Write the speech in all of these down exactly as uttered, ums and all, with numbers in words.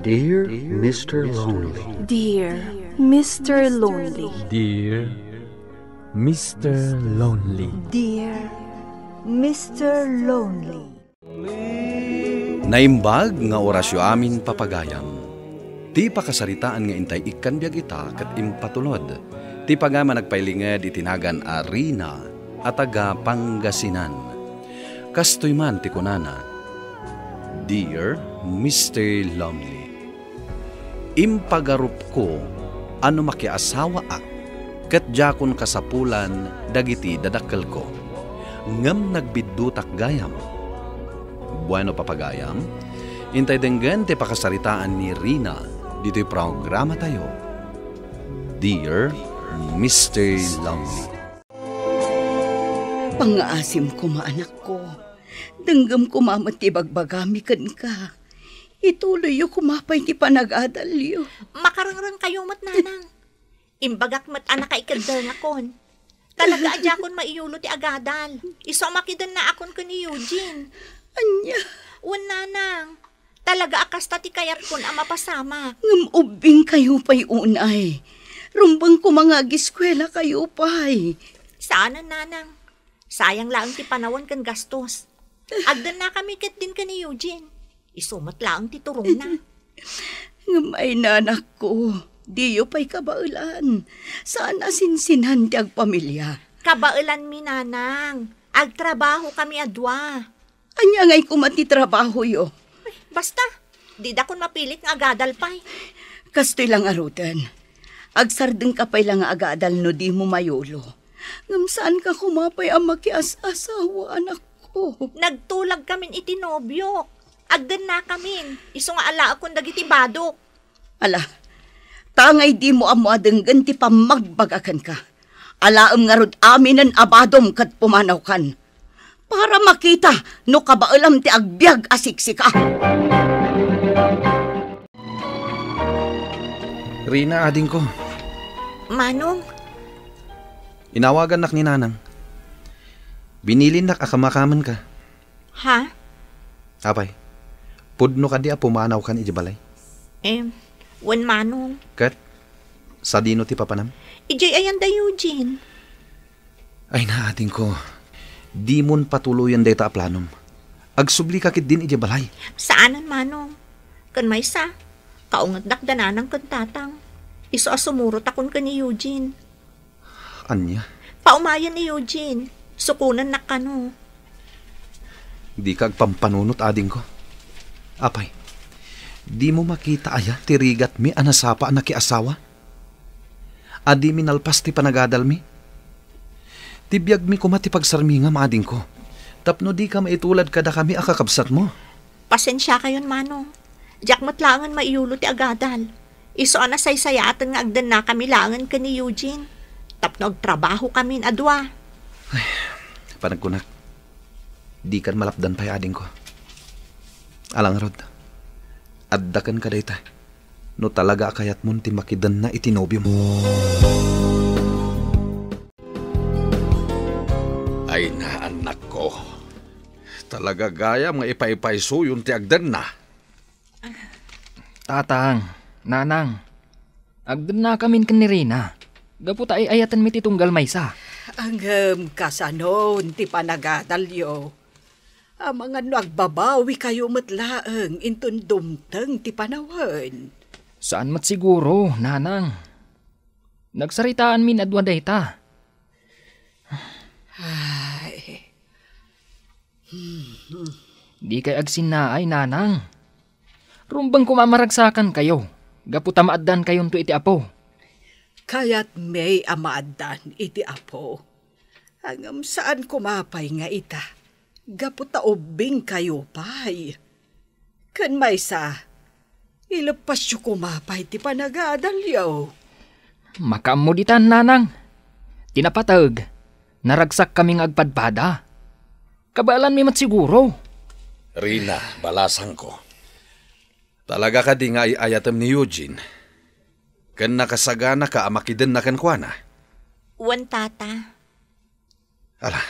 Dear Mister Lonely. Dear Mister Lonely. Dear Mister Lonely. Dear Mister Lonely. Naimbag nga orasyo amin, papagayam. Ti pakasaritaan nga intay ikkan biag ita ket impatulod ti pagayam a nagpailinged iti nagan a Rina a taga Pangasinan. Kastoy man ti kunana, "Dear Mister Lonely, impagarupko a no makiasawaak ket diakon kasapulan dagiti dadakkelko. Ngem nagbiddutak gayam." Bueno, papagayam, intay denggen ti pakasaritaan ni Rina ditoy programatayo, Dear Mister Lonely. Pangngaasim koma, anakko. Denggem koma met ti ibagbagami kenka. Ituloyyo koma pay ti panagadalyo. Makarengrengkayo met, nanang. Imbagak met a nakaikeddengakon. Talaga a diakon maiyulo ti agadal. Isu a makidennaakon ken ni Eugene. Ania? Wen, nanang. Talaga a kasta ti kayatkon a mapasamak. Ngem ubbingkayo pay unay. Rumbeng koma nga ageskuelakayo pay. Saanen, nanang. Sayang laeng ti panawen ken gastos. Agdennakami ketdin ken ni Eugene. Isu met laeng ti turongna. Ngem ay, anakko, diyo pay kabaelan. Saan a sinsinan ti agpamilia. Kabaelanmi, nanang. Agtrabahokami a dua. Ania ngay koma ti trabahoyo? Ay, basta, didakon mapilit nga agadal pay. Kastoy la ngaruden. Agsardengka pay la nga agadal no dimo mayulo. Ngem saanka koma pay a makias-asawa, anakko. Nagtulagkamin iti nobiok. Agdennakamin, isu nga alaekon dagiti badok. Ala, ta ngay dimo ammo a denggen ti pammagbaga kenka. Alaem ngarud aminen a badom ket pumanawkan. Para makita no kabaelam ti agbiag a siksika. Rina, adingko. Manong. Inawagannak ni Nanang. Binilinnak a kamakamenka. Ha? Apay, pudno kadi a pumanawkan idiay balay? Em, wen, Manong. Ket, sadino ti papanam? Idiay ayan da Eugene. Ay, naadingko. Dimon patuloyen dayta a planom. Agsublika ketdin idiay balay. Saanen, Manong. Ken maysa, kaungetdak da Nanang ken Tatang. Isu a sumurotakon ken ni Eugene. Ania? Paumayen ni Eugene. Sukonennak kano. Dika agpampanunot, adingko. Apay, dimo makita aya ti rigatmi a nasapa a nakiasawa? A dimi nalpas ti panagadalmi? Ti biagmi koma ti pagsarmingam, adingko, tapno dika maitulad kadakami a kakabsatmo. Pasensiakayon, Manong. Diak met laengen maiyulo ti agadal. Isu a nasaysayaaten nga agdennakami laengen ken ni Eugene tapno agtrabahokamin a dua. Ay, panagkunak, dikan malapdan pay, adingko. Ala ngarud, adda kenka dayta no talaga a kayatmon ti makidenna iti nobiom. Ay, naannakko. Talaga gayam nga ipaypaysoyon ti agdenna. Tatang, Nanang, agdennakamin ken ni Rina, gapu ta ay-ayatenmi ti tunggal maysa. Ngem kasanon ti panagadalyo? Amangan no agbabawikayo met laeng inton dumteng ti panawen. Saan met siguro, Nanang. Nagsaritaanmin a dua dayta. Ay. Dikay agsinnaay, Nanang. Rumbeng koma a maragsakankayo gapu ta maaddankayonto iti Apo. Kayatmi a maaddan iti Apo. Ngem saan koma pay nga ita, gapu ta ubbingkayo pay. Ken maysa, ileppasyo koma pay ti panagadalyo. Makaammo ditan, Nanang. Ti napateg, naragsakkami nga agpadpada. Kabaelanmi met siguro. Rina, balasangko. Talaga kadi nga ay-ayatem ni Eugene? Ken nakasaganaka a makidenna kenkuana? Wen, Tata. Ala,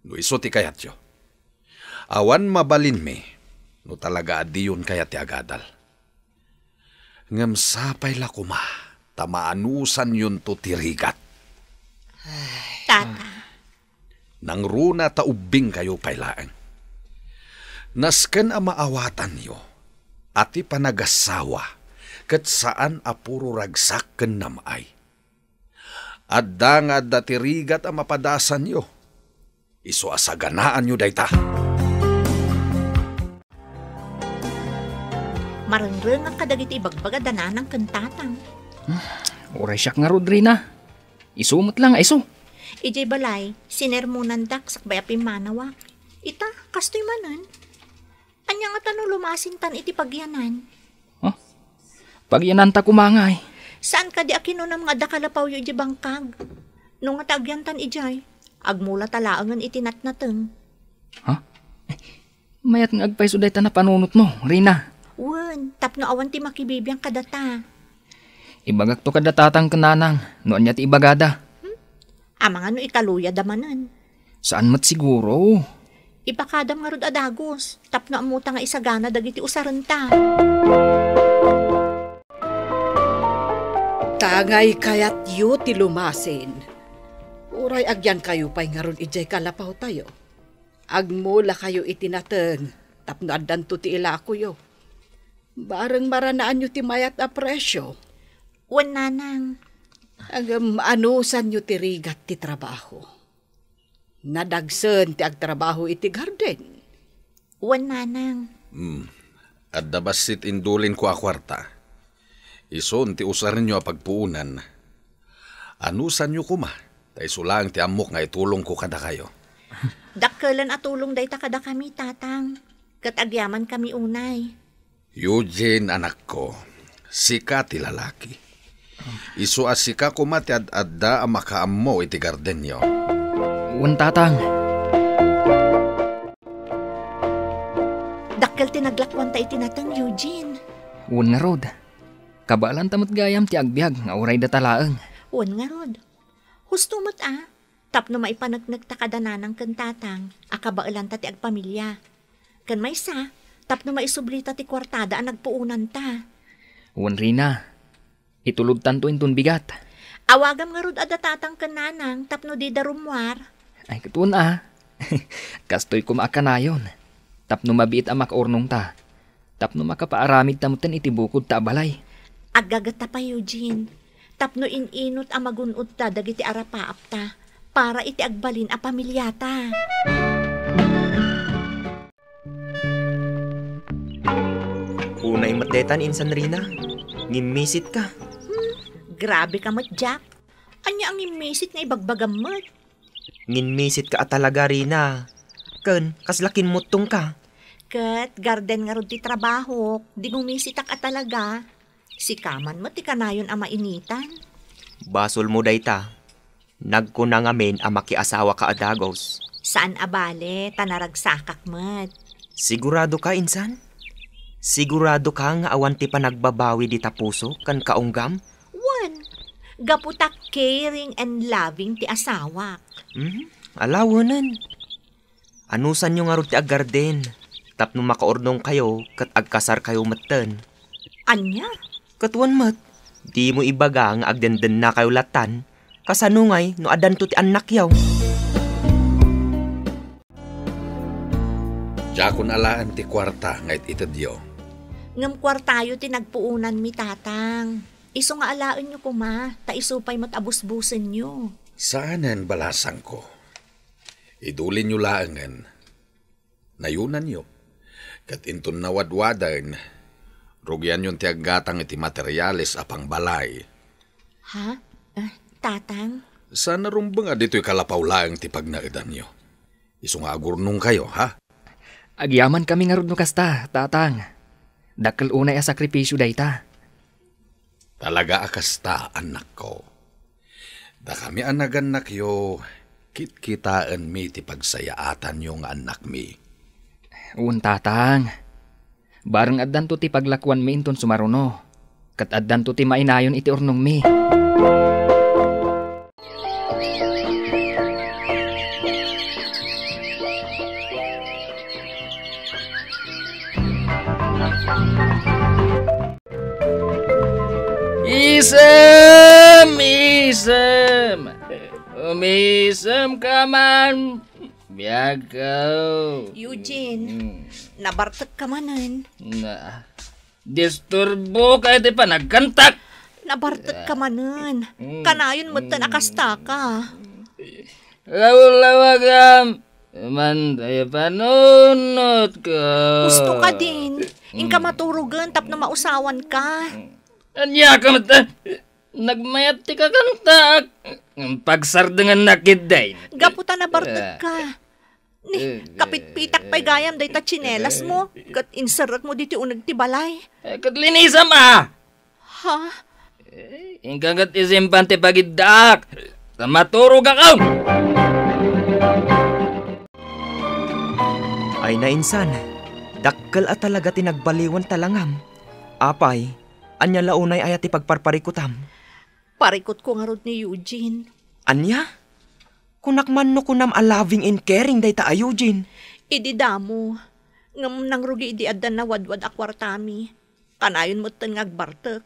no isu ti kayatyo, awan mabalinmi no talaga a diyon kayat ti agadal. Ngem sapay la koma ta maanusanyonto ti rigat. Tata. Nangruna ta ubbingkayo pay laeng. Nasken a maawatanyo a ti panagassawa ket saan a puro ragsak ken nam-ay. Adda nga adda ti rigat a mapadasanyo. Isu a saganaanyo dayta. Marengrengak kadagiti ibagbaga da nanang ken tatang. Hmm, uray siak ngarud, Rina. Isu met la nga isu. Idiay balay, sinermonandak sakbay a pimmanawak. Ita, kastoy manen. Ania ngata no lumasintan iti pagyanan? Huh? Pagyananta koma ngay? Saan kadi a kinunam nga adda kalapawyo idiay bangkag? No ngata agyantan idiay, agmulata laengen iti natnateng. Huh? Mayat nga agpayso dayta napanunotmo, Rina. Wen, tapno awan ti makibibiang kadata. Ibagakto kada tatang ken nanang no ania ti ibagada. Hmm? Amangan no ikaluyada manen. Saan met siguro? Ipakadam ngarud a dagus, tapno ammota nga isagana dagiti usarenta. Ta ngay kayatyo ti lumasin. Uray agyankayo pay ngarud idiay kalapawtayo. Agmulakayo iti nateng tapno addanto ti ilakoyo. Bareng maranaanyo ti mayat a presio. Wen, nanang. Ngem anusanyo ti rigat ti trabaho? Nadagsen ti agtrabaho iti garden. Wen, nanang. Hmm. Adda bassit indulinko a kuarta. Isun ti usarenyo a pagpuonan. Anusanyo koma, ta isu laeng ti ammok nga itulongko kadakayo. Dakkelen a tulong dayta kadakami, tatang. Ket agyamankami unay. Eugene, anakko, sika ti lalaki. Isu a sika koma ti ad-adda a makaammo iti gardenyo. Wen, tatang. Dakkel ti naglakuanta iti nateng, Eugene. Wen ngarud. Kabaelanta met gayam ti agbiag nga uray data laeng. Wen ngarud. Husto met a, tapno maipaneknekta kada nanang ken tatang a kabaelanta ti agpamilia. Ken maysa, tapno maisublita ti kuartada a nagpuonanta. Wen, Rina, itulodtanto inton bigat. Awagam ngarud a da tatang ken nanang tapno dida rummuar. Ay, ket wen a. Kastoy koma a kanayon. Tapno mabiit a makaurnongta. Tapno makapaaramidta metten iti bukodta a balay. Aggagatta pay, Eugene, tapno in-inot a magun-odta dagiti arapaapta para iti agbalin a pamiliata. Unay met daytan insan, Rina. Ngimmisit ka. Hmm, grabe ka met, Jack. Ania a ngimmisit nga ibagbagam met? Ngimmisit ka a talaga, Rina. Ken kasla kinmuttong ka. Ket garden ngarud ti trabahok, di ngumisitak a talaga. Sika man met ti kanayon a mainitan. Basolmo dayta. Nagkuna ngamin a makiasawaka a dagus. Saan a bale, ta naragsakak met. Sigurado ka, insan? Sigurado ka nga awan ti panagbabawi dita puso ken kaunggam? Wen, gapu ta caring and loving ti asawak. Mhm. Alawenen. Anusanyo ngarud ti aggarden tapno makaurnongkayo ket agkasarkayo metten. Ania? Ket wen met, dimo ibaga nga agdendennakayo latan, kasano ngay no addanto ti annakyo? Diakon alaen ti kuarta nga it-itedyo. Ngem kuartayo ti nagpuonanmi, tatang. Isu nga alaenyo koma, ta isu pay met a busbusenyo. Saanen, balasangko. Idulinyo laengen. Nayunanyo. Ket inton nawadwaden, rugianyon ti aggatang iti materiales a pangbalay. Ha? Eh, tatang? Saan a rumbeng a ditoy kalapaw laeng ti pagnaedanyo. Isu nga agurnongkayo, ha? Agyamankami ngarud no kasta, tatang. Dakkel unay a sakripisio dayta. Talaga a kasta, annakko. Dakami a nagannakyo, kitkitaenmi ti pagsayaatanyo nga annakmi. Wen, tatang. Bareng addanto ti paglakuanmi inton sumaruno, ket addanto ti mainayon iti urnongmi. Isem! Isem! Umisem ka man! Biag ka. Eugene, Mm. nabartek ka manen. Na, disturbo ka iti panagkantak. Nabartek ka manen. Mm. Kanayon metten a kasta ka. Lawlawagam, mantay panunot ko. Gusto ka din. Inka Mm. maturogen tapno mausawan ka. Ania ka met, eh? Nagmayat ti kakantaak. Pagsardengannak ketdin. Gapu ta nabartek ka. Ni, kapitpitak pay gayam dayta tsinelas mo, ket inserrekmo ditoy uneg ti balay. Eh, ket linisam, a. Ha? Eh, inka ket isimpan ti pagiddaak. Ta maturogak, a. Ay, nainsan, dakkel a talaga ti nagbaliwan talangam. Apay, ania la unay aya ti pagparparikutam? Parikutko ngarud ni Eugene. Ania? Kunak man no kunam a loving and caring dayta a Eugene. Idi damo, ngem nangrugi idi adda nawadwad a kuartami. Kanayon metten nga agbartek.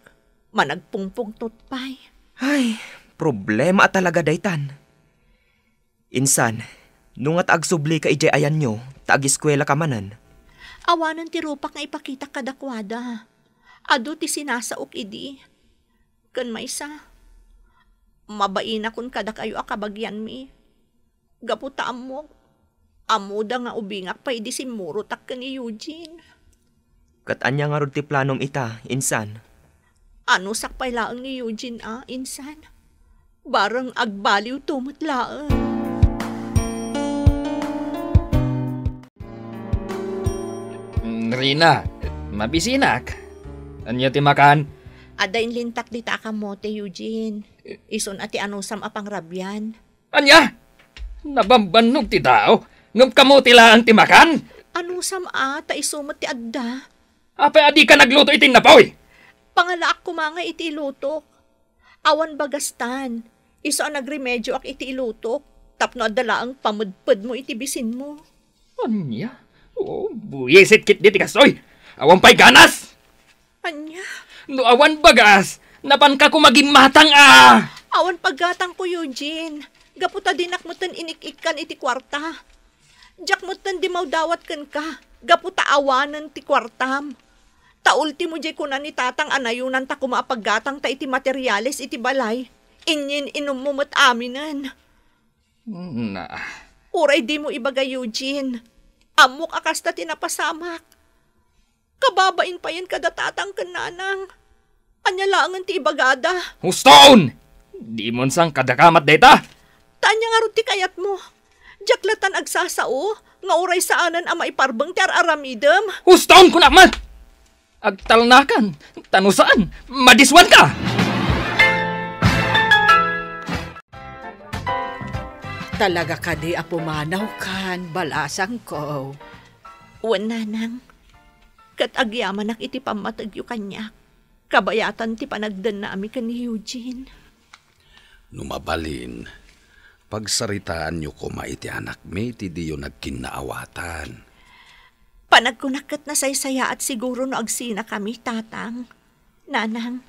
Managpungpungtot pay. Ay, problema a talaga daytan. Insan, no nga ta agsublika idiay ayanyo, ta agiskuelaka manen. Awanen ti rupak nga ipakitak kadakuada. Adu ti sinasaok idi. Ken maysa, mabainakon kadakayo a kabagianmi. Gapu ta ammok, ammoda nga ubingak pay idi simmurotak ken ni Eugene. Ket ania ngarud ti planom ita, insan? Anusak pay laeng ni Eugene a, insan. Bareng agbaliwto met laeng. Mm, Rina, mabisinak. Ania ti makan? Adda inlintak dita a kamote, Eugene. Isun a ti anusam a pangrabian. Ania? Nabambannog ti tao, ngem kamote laeng ti makan? Anusam a, ta isu met ti adda. Apay a dika nagluto iti innapoy? Pangalaak koma nga iti ilutok. Awan bagastan. Isu a nagremedioak iti ilutok, tapno adda laeng pamedpedmo iti bisinmo. Ania? Oh, buwisit ketdi ti kastoy. Awan pay ganas! Ania? No awan bagas, napanka koma gimmatang a! Awan paggatangko, Eugene. Gapu ta dinak metten inik-ikkan iti kuarta. Diak metten dimmawdawat kenka, gapu ta awanen ti kuartam. Ta ultimo diay kuna ni Tatang a nayunanta koma a paggatangta iti materiales iti balay, inyin-inummo met aminen. Na. Uray dimo ibaga, Eugene. Ammok a kasta ti napasamak. Kababain payen kada Tatang ken Nanang. Ania laengen ti ibagada? Hustoon! Dimon sang kadakamat dayta! Ta ania ngarud ti kayatmo? Diak latan agsasao nga uray saanen a maiparbeng ti ar-aramidem. Hustoon kunak man! Agtalnakan, ta no saan, madiswanka! Talaga kadi a pumanawkan, balasangko? Wen, Nanang. Ket agyamanak iti pammategyo kaniak. Kabayatan ti panagdennami ken ni Eugene. No mabalin, pagsaritaanyo koma iti anakmi ti diyo nagkinnaawatan. Panagkunak ket nasaysayaat siguro no agsinakami, Tatang. Nanang,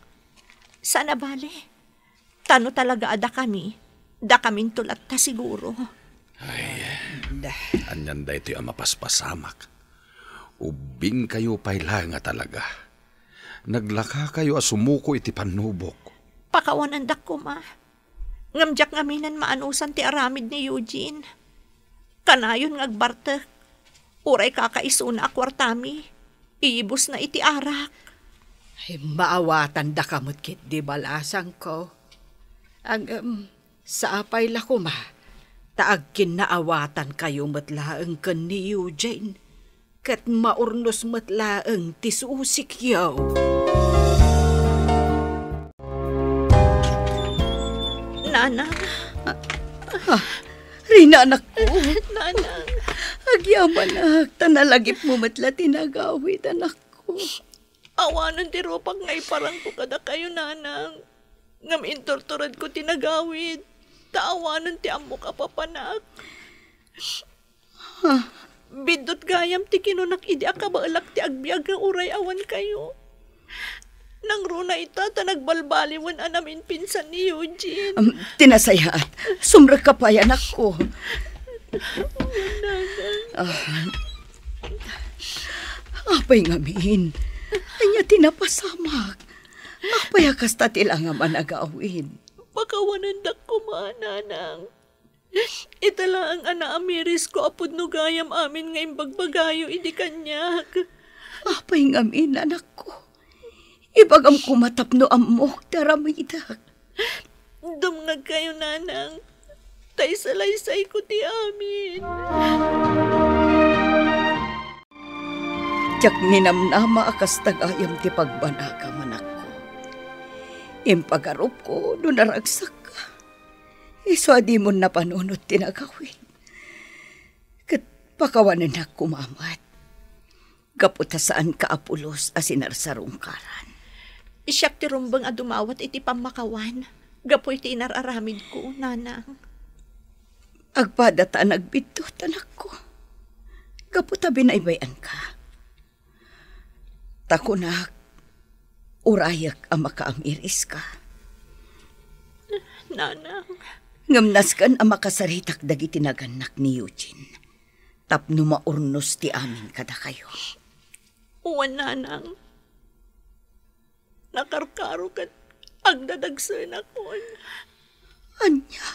saan a bale. Ta no talaga a dakami, dakaminto latta siguro. Ay, anian daytoy a mapaspasamak? Ubbingkayo pay la nga talaga. Naglakakayo a sumuko iti pannubok. Pakawanendak koma. Ngem diak ngaminen maanusan ti aramid ni Eugene. Kanayon nga agbartek. Uray kakaisuna a kuartami, iibusna iti arak. Ay, maawatandaka met ketdi, balasangko. Ngem, sapay la koma, ta agkinnaawatankayo met laeng ken ni Eugene, ket maurnos met laeng ti susikyo. Nanang. Ah, ah, Rina, anakko. Nanang. Agyamanak, ta nalagipmo met la ti nagawid, anakko. Awanen ti rupak nga iparangko kadakayo, Nanang. Ngem inturturedko ti nagawid, ta awanen ti ammok a papanak. Biddut gayam ti kinunak idi a kabaelak ti agbiag nga uray awan kayo. Nangruna ita ta nagbalbaliwen a naminpinsan ni Eugene. Am, ti nasayaat, sumrekka pay, anakko. Nanang. Ah. Apay ngamin? Ania ti napasamak? Apay a kasta ti langam a nagawid? Pakawanendak koma, nanang. Ita laeng a naamirisko a pudno gayam amin nga imbagbagayo idi kaniak. Apay ngamin, anakko? Ibagam koma tapno ammok ti aramidek. Dumngegkayo, nanang. Ta isalaysayko ti amin. Diak ninamnama a kasta gayam ti pagbanagam, anakko. Impagarupko no naragsakka. Isu a dimon napanunot ti nagawid. Ket pakawanennak koma met. Gapu ta saanka a pulos a sinarsarungkaran. Siak ti rumbeng a dumawat iti pammakawan gapu iti inar-aramidko, nanang. Agpada ta a nagbiddut, anakko. Gapu ta binaybay-anka. Ta kunak, urayek a makaamiriska. Nanang. Ngem nasken a makasaritak dagiti nagannak ni Eugene. Tapno maurnos ti amin kadakayo. Wen, nanang. Nakarkaro ket agdadagsenakon. Ania?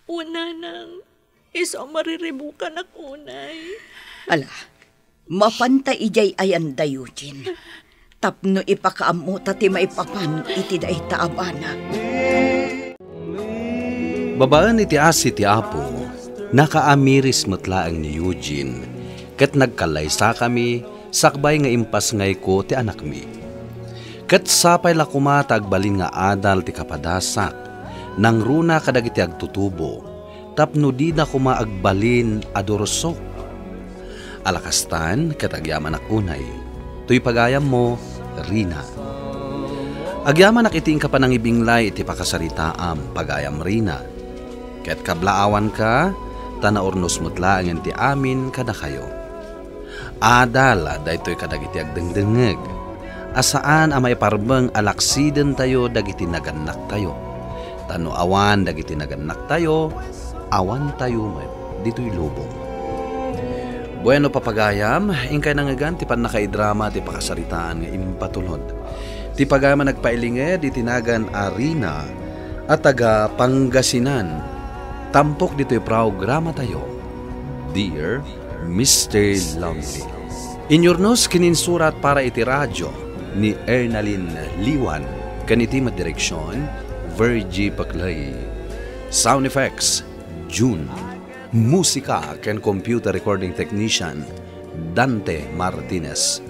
Wen, nanang. Isu a mariribukanak unay. Ala, mapanta idiay ayan da Eugene. Tapno ipakaammota ti maipapan iti dayta a banag. Babaen iti asi ti Apo, nakaamiris met laeng ni Eugene, ket nagkallaysakami sakbay nga impasngayko ti anakmi. Ket sapay la koma ta agbalin nga adal ti kapadasak, nangruna kadagiti agtutubo, tapno dida koma agbalin a dursok. Ala kastan, ket agyamanak unay. Toy pagayammo, Rina. Agyamanak iti inka panangibinglay iti pakasaritaam, pagayam Rina. Ket kablaawanka, ta naurnos met laengen ti amin kadakayo. Adal daytoy kadagiti agdengdengngeg, a saan a maiparbeng a laksidentayo dagiti nagannaktayo. Ta no awan dagiti nagannaktayo, awantayo met ditoy lubong. Bueno, papagayam, inkay nangngegan ti pannakaidrama ti pakasaritaan nga impatulod. Ti pagayam a nagpailinged iti nagan a Rina a taga Pangasinan. Tampok ditoy programatayo, Dear Mister Lovely. Inyurnos ken insurat para iti radio ni Ernalyn Liwan ken iti met direksion, Virgie Paclay. Sound effects, June. Musika ken computer recording technician, Dante Martinez.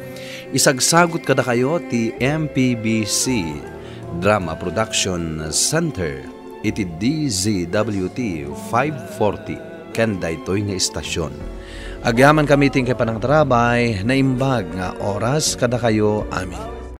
Isagsagut kadakayo ti M P B C Drama Production Center iti D Z W T five forty ken daytoy nga istasyon. Agyamankami ti inkay panangtarabay, naimbag nga oras kadakayo amin.